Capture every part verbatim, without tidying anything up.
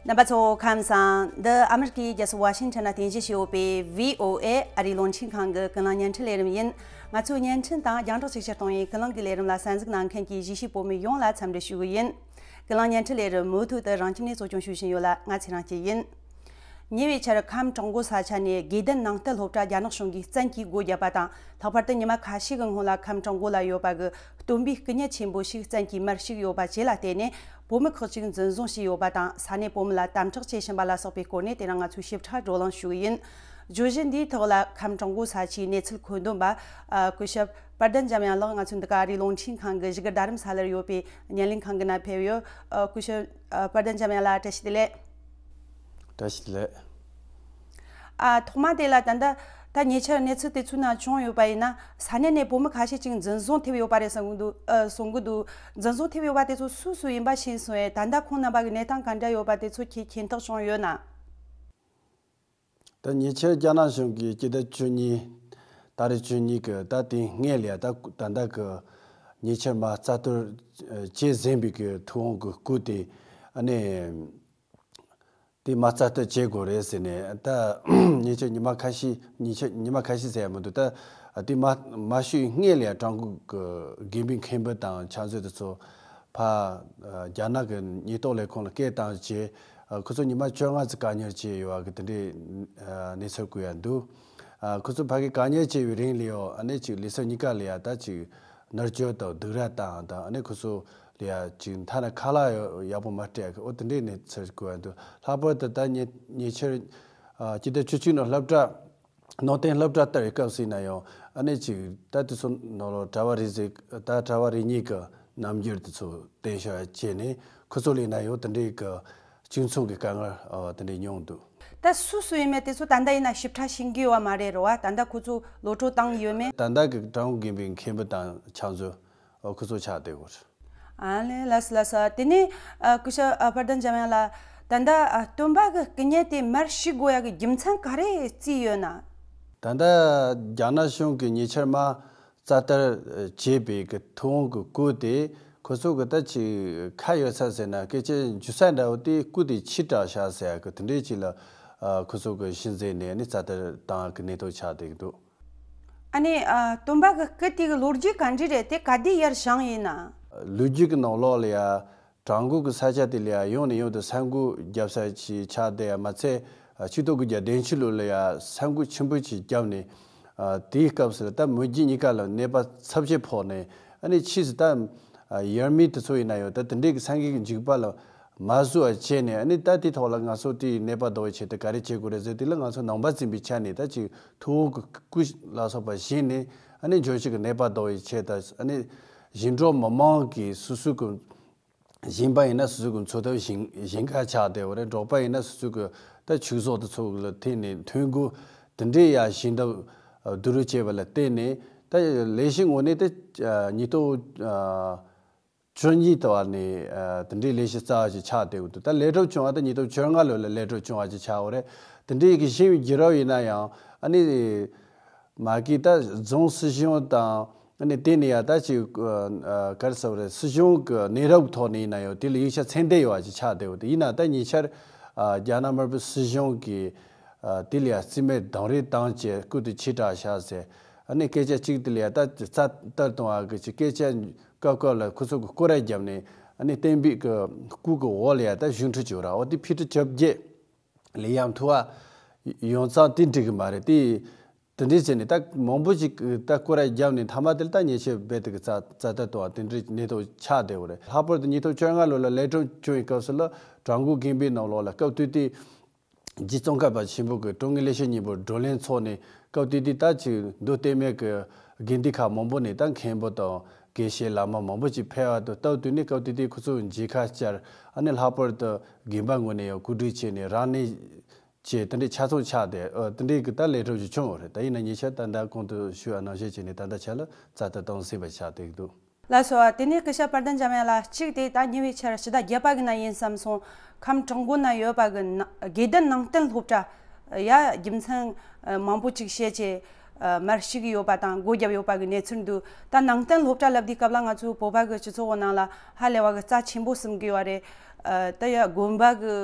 རྣམ་པ་ཚོ་ཁམས་བཟང་། འདི་ཨ་མི་རི་ཀའི་རྒྱལ་ས་ཝ་ཤིང་ཊོན་ན་རྟེན་གཞི་བྱས་ཡོད་པའི་བྷི་ཨོ་ཨེ་ཨ་རིའི་རླུང་འཕྲིན་ཁང་གི་ཀུན་གླེང་བརྙན་འཕྲིན་ལས་རིམ་ཡིན། ང་ཚོའི་བརྙན་འཕྲིན་དང་རྒྱང་བསྒྲགས་ཤུགས་ཆེར་གཏོང་བའི་ཀུན་གླེང་གི་ལས་རིམ་ལ་གསན་གཟིགས་གནང་མཁན་གྱི་གཞིས་བྱེས་བོད་མི་ཡོངས་ལ་འཚམས་འདྲི་ཞུ་གི་ཡིན། ཀུན་གླེང་བརྙན་འཕྲིན་ལས་རིམ་མུ་མཐུད་དུ་རང་ཁྱིམ་ནས་གཙོ་སྐྱོང་ཞུ་བཞིན་ཡོད་ལ། ང་ཚེ་རིང་སྐྱིད་ཡིན། ཉེ་བའི་ཆར་ཁམས་བྲག་འགོ་ས་ཆ་ནས་དགེ་ལྡན་ནང་བསྟན་སློབ་གྲྭ་རྒྱ་ནག་གཞུང་གིས་བཙན་གྱིས་སྒོ་བརྒྱབ་པ་དང་། ལྷག་པར་དུ་ཉི་མ་ཁ་ཤས་ཀྱི་སྔོན་ལ་ཁམས་བྲག་འགོ་ལ་ཡོད་པ་གི་སྟོན་པའི་སྐུ་བརྙན་ཆེན་པོ་ཞིག་བཙན་གྱིས་མར་བཤིག་ཡོད་པ་བཅས་ལ་བརྟེན་ནས། བོད་མི་ཁག་ཅིག་འཛིན་བཟུང་བྱས་ཡོད་པ་དང་། ས་གནས་བོད་མི་ལ་དམ་དྲག་བྱེད་བཞིན་པ་ལ་སོགས་པའི་སྐོར་ནས་དེ་རིང་ང་ཚོས་ཞིབ་ཕྲ་བགྲོ་གླེང་ཞུ་གི་ཡིན། བརྗོད་གཞི་འདིའི་ཐོག་ལ་ཁམས་བྲག་འགོ་ས་ཆའི་གནས་ཚུལ་མཁོ་འདོན་པ། ཨ། སྐུ་ཞབས་དཔལ་ལྡན་འཇམ་དབྱངས་ལགས་ང་ཚོའི་འདི་ག་ཨ་རིའི་རླུང་འཕྲིན་ཁང་གི་བཞུགས་སྒར་རྡ་རམ་ས་ལར་ཡོད་པའི་བརྙན་ལེན་ཁང་གི་ནང་ཕེབས་ཡོད། ཨ། སྐུ་ཞབས། ཨ། དཔལ་ལྡན་འཇམ་དབྱངས་ལགས་བཀྲ་ཤིས་བདེ་ལེགས། བཀྲ་ཤིས་བདེ་ལེགས། ཨ། ཐོག་མ་དེ་ལ་ད་ལྟ་ད་ཉེ་ཆར་གནས་ཚུལ་དེ་ཚོའི་ནང་བྱུང་ཡོད་པ་ཡིན་ན། ས་གནས་ནས་བོད་མི་ཁ་ཤས་ཅིག་འཛིན་བཟུང་ཐེབས་ཡོད་པ་རེད་བསམ་གྱི་འདུག་ཨ། གསུང་གི་འདུག་འཛིན་བཟུང་ཐེབས་ཡོད་པ་དེ་ཚོ་སུ་སུ་ཡིན་པ་ཤེས་སོང་བས། ད་ལྟ་ཁོང་རྣམ་པ་གི་གནས་སྟངས་ག་འདྲ་ཡོད་པ་དེ་ཚོ་ཁྱེད་མཁྱེན་རྟོགས་བྱུང་ཡོད་ན། ད་ཉེ་ཆར་རྒྱ་ནག་གཞུང་གིས་སྤྱི་ཟླ་བཅུ་གཉིས། ད་རེས་བཅུ་གཉིས་ཀྱི་ད་དེ་སྔས་ལ་ད་ད་ལྟ་གི་ཉེ་ཆར་མ་རྩ་གཏོར་བྱས་ཟིན་པའི་གི་ཐུབ་དབང་གི་སྐུ་དེ། ཨ་ནི། དེ་མ་རྩ་གཏོར་བྱེད་དགོས་རེད་ཟེར་ནས། ད་ཉེ་ཆར་ཉི་མ་ཁ་ཤས། ཉེ་ཆར་ཉི་མ་ཁ་ཤས་ཟེར་ཡ་མི་འདུག་ད་དེ་མ་མ་ཤོད་སྔས་ལ་ཡ་ཀྲང་གོ་གི་དགོན་པའི་མཁན་པོ་དང་ཕྱག་མཛོད་དེ་ཚོ་ཕར་རྒྱ་ནག་གི་ཉེན་རྟོག་ལས་ཁུངས་ལ་སྐད་བཏང་རྗེས། ཁོ་ཚོ་ཉི་མ་བཅོ་ལྔ་ཙམ་བཀག་ཉར་བྱས་ཡོད་པ་གི་དེ་འདྲའི་གནས་ཚུལ་གོ་ཡ་འདུག་ཁོ་ཚོ་ཕ་གི་བཀག་ཉར་བྱས་པའི་རིང་ལ་ཡང་ཨ་ནི་ཅིག་ལུགས་སྲོལ་གཉིས་ཀ་ལ་ཡ་ད་ཅིག་མནར་གཅོད་དང་སྡུག་ར་བཏང་དང་། ཨ་ནི་ཁོ་ཚོ་ལ་ཡ་ཅིག་མཐའ་ན་ཁ་ལག་ཡག་པོ་མ་སྤྲད་གི། འོ་དེ་འདྲའི་གནས་ཚུལ་གོ་ཡ་འདུག་ལྷག་པར་དུ་ད་ཉེ་ཉེ་ཆར་སྤྱི་ཟླ་བཅུ་གཅིག་ནང་སློབ་གྲྭ། ནང་བསྟན་སློབ་གྲྭ་ལྟར་བའི་སྐབས་སུ་ཡིན་ན་ཡང་ཨ་ནི་ཅིག་ད་དེ་ཚོ་ནང་ལོགས་གྲྭ་པ་རེ་ཟིག་ད་གྲྭ་པ་རེ་གཉིས་ཀྱི་རྣམ་འགྱུར་དེ་ཚོ་བསྟན་བཞག་བྱས་ནས། ཁོ་ཚོ་ལ་ཡིན་ན་ཡང་དེ་འདྲའི་གི་གཅིག་མཚུངས་ཀྱི་དཀའ་ངལ་དེ་འདྲའི་མྱོང་འདུག་ད་སུ་སུ་ཡིན་མེད་དེ་ཚོ་ད་ལྟ་ཡིན་ན་ཞིབ་ཕྲ་ཤེས་ཀྱི་ཡོད་པ་མ་རེད་རོ། ད་ལྟ་ཁོ་ཚོ་གློད་གྲོལ་བཏང་ཡོད་མེད། ད་ལྟ་གི་ཀྲང་གོ་དགོན་པའི་མཁན་པོ་དང་ཕྱག་མཛོད། ཨོ། ཁོ་ཚོ་ཆགས་བསྡད་ཡོད་རེད། ཨ་ལས། ལགས་སོ་ལགས་སོ། དེ་ནས་ཨ་སྐུ་ཞབས་ཨ་དཔལ་ལྡན་འཇམ་དབྱངས་ལགས། ད་ལྟ་ཨ་སྟོན་པ་གི་སྐུ་བརྙན་དེ་མར་བཤིག་དགོས་ཡ་གི་རྒྱུ་མཚན་ག་རེ་བརྩིས་ཡོད་ན། ད་ལྟ་རྒྱ་ནག་གཞུང་གིས་ཉེ་ཆར་མ་རྩ་གཏོར་བྱས་པའི་གི་ཐུབ་དབང་གི་སྐུ་དེ། ཁོ་ཚོ་གི་ད་ཅིག་ཁ་ཡོད་ས་ཟེར་ན་སྐད་ཆ་འཇུ་ས་འདྲ་བོ་དེ། སྐུ་དེ་ཕྱིས་དྲགས་བཞག་ཟེར་ཡ་གི་དེ་འདྲའི་ཅིག་ལ། ཨ་ཁོ་ཚོ་གི་གཞི་འཛིན་ནས་ནི་རྩ་གཏོར་བཏང་གི་གནས་སྟངས་ཆགས་བསྡད་ཀྱི་འདུག་ཨ་ནི་ཨ་སྟོན་པ་གི་སྐུ་དེ་གི་ལོ་རྒྱུས་ག་འདྲ་རེད། དེ་ག་དུས་ཡར་བཞེངས་ཡིན་ན། ལོ་རྒྱུས་ཀྱི་ནང་ལོགས་ལ་ཡ། བྲག་འགོ་གི་ས་ཆ་དེ་ལ་ཡ་ཡང་ནས་ཡང་དུ་ས་འགུལ་བརྒྱབ་ས་ཅིག་ཆགས་བསྡད་ཡ་མ་ཚད། ཆིག་སྟོང་དགུ་བརྒྱ་བདུན་ཅུ་ལོ་ལ་ཡ་ས་འགུལ་ཆེན་པོ་ཅིག་བརྒྱབ་ནས། ཨ་དེའི་སྐབས་སུ་ད་མུ་གེ་གཉིས་ཀ་ལ་གནོད་པ་ཚབས་ཆེ་ཕོག་ནས། ཨ་ནི་ཕྱིས་སུ་ད་ཨ་ཡར་མི་དེ་ཚོ་ཡིན་ན་ཡང་ད་དེ་འདྲའི་གི་སེང་གེ་གི་འཇིགས་པ་ལ་མ་བཟོད་པ་བྱས་ནས། ཨ་ནི་ད་དེའི་ཐོག་ལ་ང་ཚོ་དེའི་གནོད་པ་ཟློག་པའི་ཆེད་དུ་ག་རེ་བྱེད་དགོས་རེད་ཟེར། དེ་ལ་ང་ཚོ་ནང་པ་འཛིན་པའི་ཆ་ནས་ད་ཅིག་ཐུབ་དབང་གི་སྐུ་ལ་སོགས་པ་བཞེངས་ནས། ཨ་ནི་འབྱོར་ཕྱུག་གི་གནོད་པ་ཟློག་པའི་ཆེད་དུ། ཨ་ནི་ཞིང་འབྲོག་མི་མང་གིས་སོ་སོ་གི་ཞིང་པ་ཡིན་ན་སོ་སོ་གི་འཚོ་ཐབས་ཞིང་ཞིང་ཁ་ཆགས་བསྡད་པ་རེད། འབྲོག་པ་ཡིན་ན་སོ་སོ་གི་ད་ཕྱུགས་ཟོག་དེ་ཚོ་ལ་བརྟེན་ནས་ཐོན་ཁུངས་དེ་འདྲའི་ཡ་ཞིང་འདབ་བསྡུ་རུབ་བྱས་པ་ལ་བརྟེན་ནས། ད་ལས་གཞི་དངོས་གནས་དེ་ཉིས་སྟོང་བཅུ་གཉིས་དུ་བ་ནས་དེ་འདྲའི་ལས་གཞི་རྩ་བ་ཞིག་ཆགས་བསྡད་ཡོད་འདུག་ད་ལས་གྲུབ་བྱུང་བ་ད་ཉིས་སྟོང་བཅོ་ལྔ་ལོ་ལ་ལས་གྲུབ་བྱུང་བ་ཞིག་ཆགས་ཡོད་རེད། དེ་འདྲའི་གི་ཞིང་བརྒྱུད་རབས་ཡིན་ན་ཡང་། ཨ་ནི། མ་གི་ད་རྫོང་སྲིད་གཞུང་དང་། ཨ་ནི་དེ་ནས་ཡ་ད་ཅིག་ཨ་ག་རེ་ཟེར་བ་རེད། སྲིད་གཞུང་གི་གནས་རབས་ཐོག་ནས་ཡིན་ན་ཡང་དེ་ལ་ཡིག་ཆ་མཚན་ལྡན་ཡོད་པ་ཅིག་ཆགས་བསྡད་ཡོད་དེ། ཡིན་ན་ད་ཉེ་ཆར་ཨ་རྒྱ་ནག་དམར་པོའི་སྲིད་གཞུང་གིས་ཨ་དེ་ལ་ཡ་རྩིས་མེད་རྡུང་རེས་བཏང་བྱས་སྐུ་དེ་ཕྱིས་དྲགས་བཞག་ཟེར། ཨ་ནི་སྐད་ཆ་གཅིག་དེ་ལ་ཡ་ད་རྩ་གཏོར་གཏོང་བ་གི་ཅིག་སྐད་ཆ་སྐབས་སྐབས་ལ་ཁོ་ཚོ་གི་སྐོར་ར་བརྒྱབ་ནས། ཨ་ནི་བསྟན་པའི་གི་སྐུ་གི་འོག་ལ་ཡ་ད་བཞུགས་ཁྲི་བྱོས་ར། འོ་དེ་ཕི་ཊི་བཅོ་བརྒྱད་ལ་ཡ་མཐུ་བ་ཡོང་ཙང་དེ་འགྲིག་གི་མ་རེད་དེ། དེ་འདྲའི་བྱས་ནས་ད་མང་པོ་ཅིག་ད་སྐོར་ར་བརྒྱབ་ནས་མཐའ་མ་དེ་ལ་ད་ཉེ་ཆར་རྦད་དེ་གི་རྩ་རྩ་གཏོར་གཏོང་བ་དེ་འདྲའི་གནས་སྟངས་ཆགས་བསྡད་ཡོད་རེད། ལྷག་པར་དུ་ཉིས་སྟོང་བཅོ་ལྔ་ལོ་ལ་ལས་གྲུབ་བྱུང་བའི་སྐབས་སུ་ལ་བྲག་འགོ་དགོན་པའི་ནང་ལོགས་ལ་སྐབས་དེ་དུས་རྗེ་ཙོང་ཁ་པ་ཆེན་པོ་གི་དྲུང་ངེ་ལེགས་བཤད་སྙིང་པོ་བགྲོ་གླེང་ཚོགས་ནས། སྐབས་དེ་དུས་ད་ཅིག་མདོ་སྟོད་སྨད་ཀྱི་དགོན་སྡེ་ཁག་མང་པོ་ནས་ད་མཁན་པོ་དང་དགེ་བཤེས་བླ་མ་མང་པོ་ཅིག་ཕེབས་པ་དང་སྟབས་བསྟུན་ནས། སྐབས་དེ་དུས་ཁོ་ཚོ་མཇལ་ཁ་བཅར། ཨ་ནི་ལྷག་པར་དུ་དགོན་པ་ངོས་ནས་ཡང་གོ་སྒྲིག་བྱས་ནས་རང་ནས། ཅེས་དེ་འདྲའི་ཆ་ཚང་ཆགས་ཏེ། ཨ་དེ་འདྲའི་གི་ད་ལས་གྲུབ་ཅིག་བྱུང་ཡོད་རེད། ད་ཡིན་ན་ཉེ་ཆར་ད་ལྟ་གོང་དུ་ཞུས་པ་ནང་བཞིན་བྱས་ནས་ད་ལྟ་ཆ་ལ་རྩ་གཏོར་གཏོང་སྲིད་པ་ཆགས་བསྡད་འདུག་ལགས་སོ། དེ་ནས་སྐུ་ཞབས་དཔལ་ལྡན་འཇམ་དབྱངས་ལགས། གཅིག་དེ་ད་ཉེ་བའི་ཆར་ཕྱི་ཟླ་བརྒྱད་པ་གི་ནང་ཡིན་བསམ་སོང་། ཁམས་བྲག་འགོ་ན་ཡོད་པ་གི་ན་དགེ་ལྡན་ནང་བསྟན་སློབ་གྲྭ་ཡ་རྒྱུ་མཚན་མང་པོ་ཅིག་བཤད་ཅེས་མར་བཤིག་ཡོད་པ་དང་སྒོ་བརྒྱབ་ཡོད་པ་གི་གནས་ཚུལ་འདུག་ད་ནང་བསྟན་སློབ་གྲྭ་ལབ་དུས་སྐབས་ལ་ང་ཚོའི་བོད་པ་གི་སྤྱི་ཚོགས་ནང་ལ་ཧ་ལས་པ་གི་རྩ་ཆེན་པོ་བསམ་གི་ཡོད་རེད། ཨ་ད་ཡ་དགོན་པ་གི་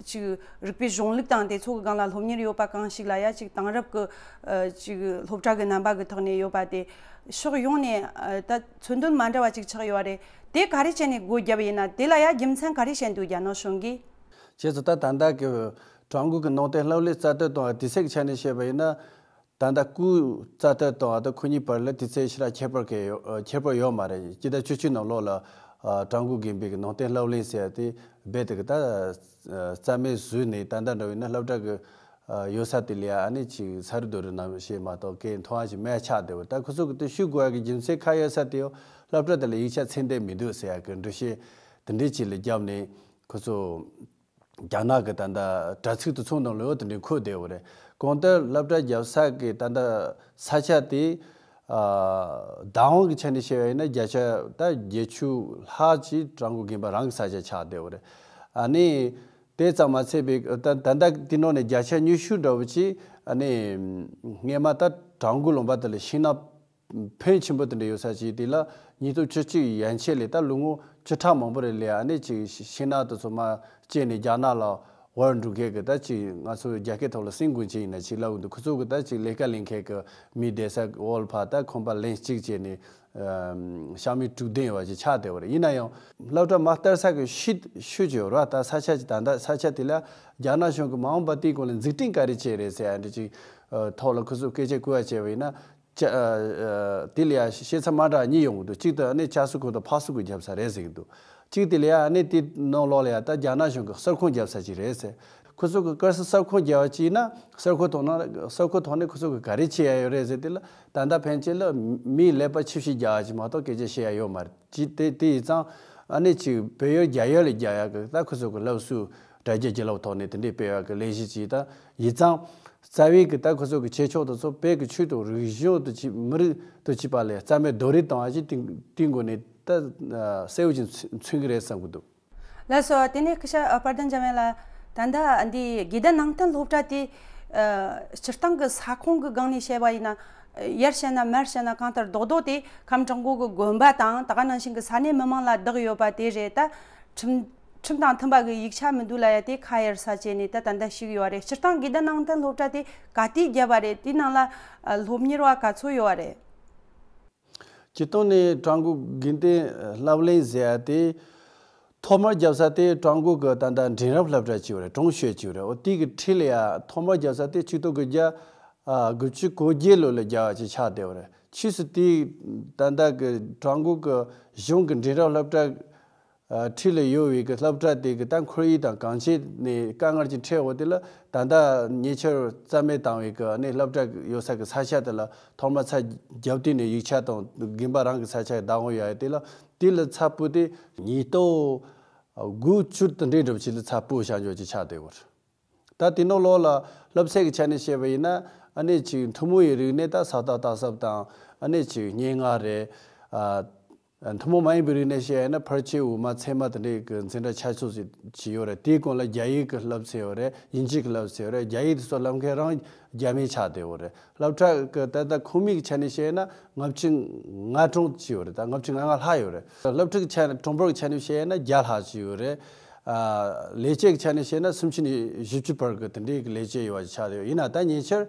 ཅིག་རིག་པའི་གཞུང་ལུགས་དང་དེ་ཚོ་གི་སྒང་ལ་སློབ་གཉེར་ཡོད་པ་གང་ཞིག་ལ་ཡ་ཅིག་དེང་རབས་གི་ཨ་ཅིག་སློབ་གྲྭ་གི་རྣམ་པ་གི་ཐོག་ནས་ཡོད་པ་དེ་ཕྱོགས་ཡོངས་ནས་ཨ་ད་མཚོན་དོན་མ་འདྲ་བ་ཅིག་ཆགས་ཡོད་རེད། དེ་ག་རེ་བྱས་ནས་སྒོ་བརྒྱབ་ཡིན་ན། དེ་ལ་ཡ་རྒྱུ་མཚན་ག་རེ་བཤད་འདུག་རྒྱ་ནག་གཞུང་གིས། བྱས་ཙང་ད་ད་ལྟ་གི་ཀྲུང་གོ་གི་ནང་བསྟན་སློབ་གླིང་རྩ་གཏོད་གཏོང་བ་དེ་ཚིག་ཆ་ནས་བཤད་པ་ཡིན་ན། ད་ལྟ་སྐུ་རྩ་གཏོད་དང་ད་ཁོ་གཉིས་བར་ལ་དུས་ཚོད་ཞེ་དྲག་ཁྱད་པར་གང་ཡོད་ཁྱད་པར་ཡོད་མ་རེད། སྤྱི་ཟླ་བཅུ་གཅིག་ནང་ལོགས་ལ་ཨ་ཀྲུང་གོ་དགོན་པའི་གི་ནང་བསྟན་སློབ་གླིང་ཟེར་ཡ་དེ་རྦད་དེ་གི་ད་རྩ་མེད་བཟོས་ནས། ད་ལྟ་འདྲ་བས་ན་སློབ་གྲྭ་གི་ཨ་ཡོད་ས་དེ་ལ་ཡ་ཨ་ནི་ཅིག་ས་རུ་རྡོ་རུ་ནང་བཞིན་མ་གཏོགས་གའི་མཐོང་བ་ཞིག་མེད་ཆགས་བསྡད་པ། ད་ཁོ་ཚོ་གི་དེ་ཞུ་དགོས་ཡ་གི་རྒྱུ་མཚན་ཁ་ཡོད་ས་དེ་ཡང་སློབ་གྲྭ་དེ་ལ་ཡིག་ཆ་ཚད་ལྡན་མི་འདུག་ཟེར་ཡ་གི་འགྲེལ་བཤད་དེ་འདྲའི་ཅིག་ལ་བརྒྱབ་ནས། ཁོ་ཚོ་རྒྱ་ནག་གི་ད་ལྟ་དྲ་ཚིགས་དེ་ཚོ་ནང་ལ་ཡང་དེ་འདྲའི་འཁོད་བསྡད་ཡོད་རེད། གང་ལྟར་སློབ་གྲྭ་རྒྱབ་ས་གི་ད་ལྟ་ས་ཆ་དེ་ཨ་བདག་དབང་གི་ཆ་ནས་བཤད་པ་ཡིན་ན་བརྒྱ་ཆ་ད་བརྒྱད་ཅུ་ལྷག་ཅིག་ཀྲུང་གོ་དགོན་པ་རང་གི་ས་ཆ་ཆགས་བསྡད་ཡོད་རེད། ཨ་ནི་དེ་ཙམ་མ་ཚད་པའི་ད་ད་ལྟ་དེ་ནང་ནས་བརྒྱ་ཆ་ཉི་ཤུ་འདྲ་བོ་ཅིག་ཨ་ནི་སྔས་མ་ད་ཀྲུང་གོ་ལུང་པ་དེ་ལ་ཤིང་ནགས་ཕོན་ཆེན་པོ་དེ་འདྲ་ཡོད་ས་ཅིག་དེ་ལ་ཉིས་སྟོང་བཅུ་གཅིག་ཡན་ཆད་ལས་ད་ལོ་ངོ་བཅུ་ཕྲག་མང་པོ་རེ་ལས་ཨ་ནི་ཅིག་ཤིང་ནགས་དེ་ཚོ་མར་བཅད་ནས་རྒྱ་ནག་ལ་དབོར་འགྲོ་མཁན་གི་ད་ཅིག་ང་ཚོ་རྒྱ་སྐད་ཐོག་ལ་སྲིན་རྒོད་ཅན་ཡིན་ན་ཅིག་ལབ་འདུག་ཁོ་ཚོ་གི་ད་ཅིག་ལས་ཀ་ལས་མཁན་གི་མི་བསྡད་ས་འོག་ལ་ཕར་ད་ཁང་པ་ལེན་གཅིག་བྱས་ནས་ཨམ་ཤག་མི་དྲུག་བདུན་བ་ཅིག་ཆགས་བསྡད་པ་རེད། ཡིན་ན་ཡང་སློབ་གྲྭ་མ་བསྟར་ས་གི་ཤུལ་ཤུལ་ཅིག་ཡོད་རེད། ད་ས་ཆ་ཅིག་ད་ལྟ་ས་ཆ་དེ་ལ་རྒྱ་ནག་གཞུང་གི་མ་འོངས་པ་དེའི་སྐོར་ལ་འཛུགས་སྐྲུན་ག་རེ་བྱས་རེད་ཟེར་ཡ་འདྲ་ཅིག་ཨ་ཐོག་ལ་ཁོ་ཚོས་སྐད་ཆ་བཀོད་ཡ་བྱས་པ་ཡིན་ན། ཅ་ཨ་ཨ་དེ་ལ་ཡང་བཤད་ཚད་མ་འདྲ་གཉིས་ཡོང་གི་འདུག་གཅིག་ཏུ་ཨ་ནི་ལྕགས་ཟམ་ཁོག་དང་ཕག་ཟམ་ཁོག་བརྒྱབ་ས་རེད་ཟེར་གི་འདུག་གཅིག་དེ་ལ་ཡང་ཨ་ནི་དེ་ནང་ལོགས་ལ་ཡང་ད་རྒྱ་ནག་གཞུང་གི་གསར་ཁང་བརྒྱབ་ས་ཅིག་རེད་ཟེར། ཁོ་ཚོ་གི་གསར་གསར་ཁང་བརྒྱབ་པ་ཅིག་ཡིན་ན་གསར་ཁང་ཐོག་ན་གསར་ཁང་ཐོག་ནས་ཁོ་ཚོ་གི་ག་རེ་བྱེད་ཡ་ཡོད་རེད་ཟེར། དེ་ལ་ད་ལྟ་ཕན་ཆད་ལ་མིའི་ཀླད་པ་ཆུ་བཞི་རྒྱག་ཡ་ཅིག་མ་གཏོགས་སྐད་ཆ་བཤད་ཡ་ཡོད་མ་རེད། ཅི་དེ་དེ་ཡིན་ཙང་ཨ་ནི་ཅིག་བོད་ཡུལ་རྒྱ་ཡུལ་ལ་རྒྱག་ཡག་གི་ད་ཁོ་ཚོ་གི་སློབ་གསོའི་དྲ་རྒྱ་བརྒྱུད་ལམ་ཐོག་ནས་དེ་འདྲའི་སྤེལ་ཡག་གི་ལས་གཞི་ཅིག་ད་ཡིན་ཙང་རྩ་བའི་གི་ད་ཁོ་ཚོ་གི་བྱེད་ཕྱོགས་དེ་ཚོ་བོད་ཀྱི་ཆོས་དང་རིག་གཞུང་དུ་ཅིག་མི་རིགས་དུ་ཅིག་པ་ལས་རྩ་མེད་རྡོ་རིལ་བཏང་བ་ཅིག་དེ་དེའི་སྒོ་ནས་ད་གསལ་བོ་ཅིག་མཚོན་གི་རེད་བསམ་གི་འདུག་ལགས་སོ། དེ་ནས་སྐུ་ཞབས་དཔལ་ལྡན་འཇམ་དབྱངས་ལགས། ད་ལྟ་འདི་དགེ་ལྡན་ནང་བསྟན་སློབ་གྲྭ་དེ་ཨ་སྤྱིར་བཏང་གི་ས་ཁོངས་ཀྱི་སྒང་ནས་བཤད་པ་ཡིན་ན། ཡར་བཤད་ན་མར་བཤད་ན་གང་ལྟར་རྡོག་རྡོག་དེ་ཁམས་ཀྲུང་གོ་གི་དགོན་པ་དང་ད་ག་ནང་བཞིན་གྱི་ས་གནས་མི་མང་ལ་བདག་ཡོད་པ་དེ་རེད། ད་ཁྲིམས་ཁྲིམས་དང་མཐུན་པ་གི་ཡིག་ཆ་མི་འདུག་ལབ་ཡ་དེ་ཁ་གཡར་ས་བྱས་ནས་ད་ད་ལྟ་ཞུགས་ཡོད་རེད། སྤྱིར་བཏང་དགེ་ལྡན་ནང་བསྟན་སློབ་གྲྭ་དེ་ག་དུས་བརྒྱབ་པ་རེད། དེའི་ནང་ལ་ཨ་སློབ་གཉེར་བ་ག་ཚོད་ཡོད་པ་རེད། སྤྱིར་བཏང་ནས་ཀྲུང་གོ་དགེ་ལྡན་སློབ་གླིང་ཟེར་ཡ་དེ་ཐོག་མར་བརྒྱབ་ས་དེ་ཀྲུང་གོ་གི་ད་ལྟ་འབྲིང་རིམ་སློབ་གྲྭ་ཅིག་ཡོད་རེད། ཀྲུང་ཞོན་ཅིག་ཡོད་རེད། འོ་དེ་གི་འཁྲིས་ལ་ཡ་ཐོག་མར་བརྒྱབ་ས་དེ་གཅིག་སྟོང་དགུ་བརྒྱ་ཨ་དགུ་བཅུ་གོ་བརྒྱད་ལོ་ལ་བརྒྱབ་པ་ཅིག་ཆགས་བསྡད་པ་རེད། ཕྱིས་སུ་དེ་ད་ལྟ་གི་ཀྲུང་གོ་གི་གཞུང་གི་འབྲིང་རིམ་སློབ་གྲྭ་ཨ་འཁྲིས་ལ་ཡོད་པའི་གི་སློབ་གྲྭ་དེ་གི་ད་ཁོར་ཡུག་དང་གང་ཅི་ནས་དཀའ་ངལ་ཅིག་འཕྲད་འོ་དེ་ལ་ད་ལྟ་ཉེ་ཆར་རྩ་མེད་བཏང་བའི་གི་ཨ་ནི་སློབ་གྲྭ་ཡོད་ས་གི་ས་ཆ་དེ་ལ་ཐོག་མ་ས་རྒྱབ་དུས་ནས་ཡིག་ཆ་དང་དགོན་པ་རང་གི་ས་ཆ་བདག་དབང་ཡོད་ཡ་དེ་ལ་དེ་ལ་ཚ་སྤུ་དེ་ཉིས་སྟོང་དགུ་བཅུ་དེ་འདྲའི་འགྲོ་ཕྱི་ལ་ཚ་སྤུ་བྱ་འཇོག་ཅིག་ཆགས་བསྡད་ཡོད་རེད། ད་དེ་ནང་ལོགས་ལ་སློབ་ཚན་གྱི་ཆ་ནས་བཤད་པ་ཡིན་ན་ཨ་ནི་ཅིག་ཐུན་མོང་ཡི་རིག་གནས་ད་ས་བརྟག་རྟགས་གསལ་དང་ཨ་ནི་ཅིག་སྙན་ངག་རེད། ཨ་ཐུན་མོང་མ་ཡིན་པའི་རིག་གནས་བཤད་ཡ་ན་ཕལ་ཆེར་དབུ་མ་ཚད་མ་དེ་འདྲའི་གི་འཛིན་གྲྭ་ཆ་ཚང་ཞིག་ཅིག་ཡོད་རེད། དེའི་གོང་ལ་རྒྱ་ཡིག་གི་སློབ་ཚན་ཡོད་རེད། དབྱིན་ཇི་གི་སློབ་ཚན་ཡོད་རེད། རྒྱ་ཡིག་དེ་ཚོ་བསླབ་མཁན་རང་རྒྱ་མི་ཆགས་བསྡད་ཡོད་རེད། སློབ་གྲྭ་གི་ད་ལྟ་ཁོངས་མི་གི་ཆ་ནས་བཤད་ན་ལྔ་བཅུ་ང་གྲངས་ཅིག་ཡོད་རེད། ད་ལྔ་བཅུ་ང་ལྔ་ལྷག་ཡོད་རེད། སློབ་ཕྲུག་གི་ཆ་ནས་གྲངས་འབོར་གི་ཆ་ནས་བཤད་ན་བརྒྱ་ལྷག་ཅིག་ཡོད་རེད། ཨ་ལས་བྱེད་ཀྱི་ཆ་ནས་བཤད་ན་སུམ་ཅུ་ནས་བཞི་བཅུ་བར་གྱི་དེ་འདྲའི་གི་ལས་བྱེད་ཡོད་པ་ཆགས་ཡོད། ཡིན་ན་ད་ཉེ་ཆར་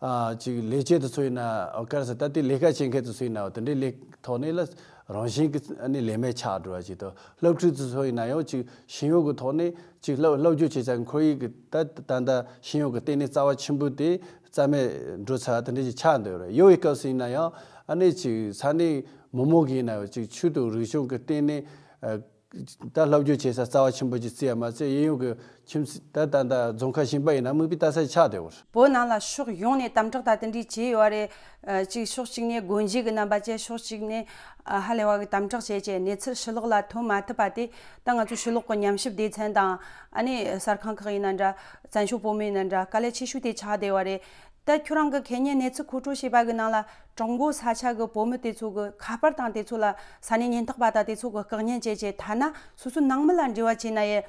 ཨ་ཅིག་ལས་བྱེད་དེ་ཚོ་ཡིན་ན་ཨོ་ག་རེ་ཟེར་ད་ལྟའི་ལས་ཀ་བྱེད་མཁན་དེ་ཚོ་ཡིན་ན་དེ་འདྲའི་ལས་ཐོག་ནས་ལ་རང་བཞིན་གྱི་ཨ་ནི་ལས་མེད་ཆགས་འགྲོ་བ་ཅིག་དང་། སློབ་ཕྲུག་དེ་ཚོ་ཡིན་ན་ཡང་ཅིག་ཤེས་ཡོན་གྱི་ཐོག་ནས་ཅིག་སློབ་སློབ་སྦྱོང་བྱེད་ས་ཁོར་ཡུག་གི་ད་ད་ལྟ་ཤེས་ཡོན་གྱི་ལྟེ་གནས་རྩ་བ་ཆེན་པོ་དེ་རྩ་མེད་འགྲོ་ཚར་དེ་འདྲ་ཅིག་ཆགས་འདུག་རེད། ཡོད་པའི་སྐབས་སུ་ཡིན་ན་ཡང་ཨ་ནི་ཅིག་ས་གནས་མི་མང་གི་ཡིན་ན་ཡང་ཅིག་ཆོས་དང་རིག་གཞུང་གི་ལྟེ་གནས་ཨ། ད་སློབ་སྦྱོང་བྱེད་ས་རྩ་བ་ཆེན་པོ་ཅིག་བརྩི་ཡ་མ་ཟད་གཡས་གཡོན་གྱི་ཁྱིམ་མཚེས་ད་ད་ད་རྫོང་ཁག་གཞན་པ་ཡིན་ན་མིག་དཔེ་ལྟ་ས་ཆགས་བསྡད་ཡོད་རེད། བོད་ནང་ལ་ཕྱོགས་ཡོངས་ནས་དམ་དྲག་ད་དེ་འདྲའི་བྱས་ཡོད་རེད། ཨ་གཅིག་ཕྱོགས་གཅིག་ནས་དགོན་སྡེ་གི་རྣམ་པ་བཅས་ཕྱོགས་གཅིག་ནས་ཨ་ཧ་ལས་པ་གི་དམ་དྲག་བྱས་བྱས་གནས་ཚུལ་ཕྱི་ལོགས་ལ་ཐོན་མ་ཐུབ་པ་དེ་ད་ང་ཚོ་ཕྱི་ལོགས་ཀྱི་ཉམས་ཞིབ་སྡེ་ཚན་དང་ཨ་ནི་གསར་ཁང་ཁག་ཡིན་ན་འདྲ་བཙན་བྱོལ་བོད་མི་ཡིན་ན་འདྲ་དཀའ་ལས་ཆེ་ཤོས་དེ་ཆགས་བསྡད་ཡོད་རེད། ད་ཁྱོད་རང་གི་ཁེ་ཉེན་གནས་ཚུལ་མཁོ་སྤྲོད་བྱས་པ་གི་ནང་ལ་ཀྲུང་གོ་ས་ཆ་གི་བོད་མི་དེ་ཚོ་གི་ཁ་པར་དང་དེ་ཚོ་ལ་ས་གནས་ཉེན་རྟོག་པ་དང་དེ་ཚོ་གི་བཀག་ཉེན་བྱས་བྱས་ཐ་ན་སོ་སོའི་ནང་མི་ལ་འབྲེལ་བ་བྱས་ན་ཡང་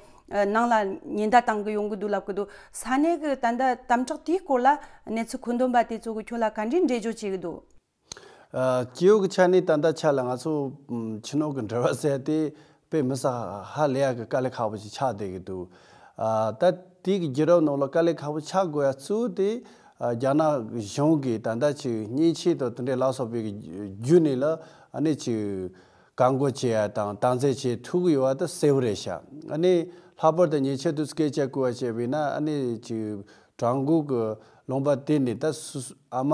ནང་ལ་ཉེན་བརྡ་བཏང་གི་ཡོང་གི་འདུག་ལབ་གི་འདུག་ས་གནས་གི་ད་ལྟ་དམ་དྲག་དེའི་སྐོར་ལ་གནས་ཚུལ་མཁོ་འདོན་པ་དེ་ཚོ་གི་ཁྱོད་ལ་ག་འདྲའི་འགྲེལ་བརྗོད་བྱེད་གི་འདུག་ཨ་སྤྱི་ཡོངས་ཀྱི་ཆ་ནས་ད་ལྟ་ཆ་ལ་ང་ཚོ་ཕྱི་ནང་གི་འབྲེལ་བ་ཟེར་དེ་ དཔེ་མི་སྲིད་ཧ་ལས་ཡག་གི་དཀའ་ལས་ཁག་པོ་ཞིག་ཆགས་བསྡད་ཀྱི་འདུག་ཨ། ད་དེ་གི་རྒྱལ་རབས་ནང་ལ་དཀའ་ལས་ཁག་པོ་ཆགས་དགོས་ཡ་གཙོ་བོ་དེ། ཨ། རྒྱ་ནག་གཞུང་གིས་ད་ལྟ་ཅིག་མཉེན་ཆས་དང་དེ་འདྲའི་ལ་སོགས་པའི་གི་བརྒྱུད་ནས་ལ་ཨ་ནི་ཅིག་བཀག་འགོག་བྱེད་ཡ་དང་དམ་འཛིན་བྱེད་ཐུབ་ཀྱི་ཡོད་པ་དེ་གསལ་པོ་རེད་ཤག་ཨ་ནི་ལྷག་པར་དུ་ཉེ་ཆར་དུས་སྐད་ཆ་གོ་བ་བྱས་པ་ཡིན་ན། ཨ་ནི་ཅིག་བྲག་འགོ་གི་ལུང་པ་དེ་ནས་ད་སུ་སུ་ཨ་མ་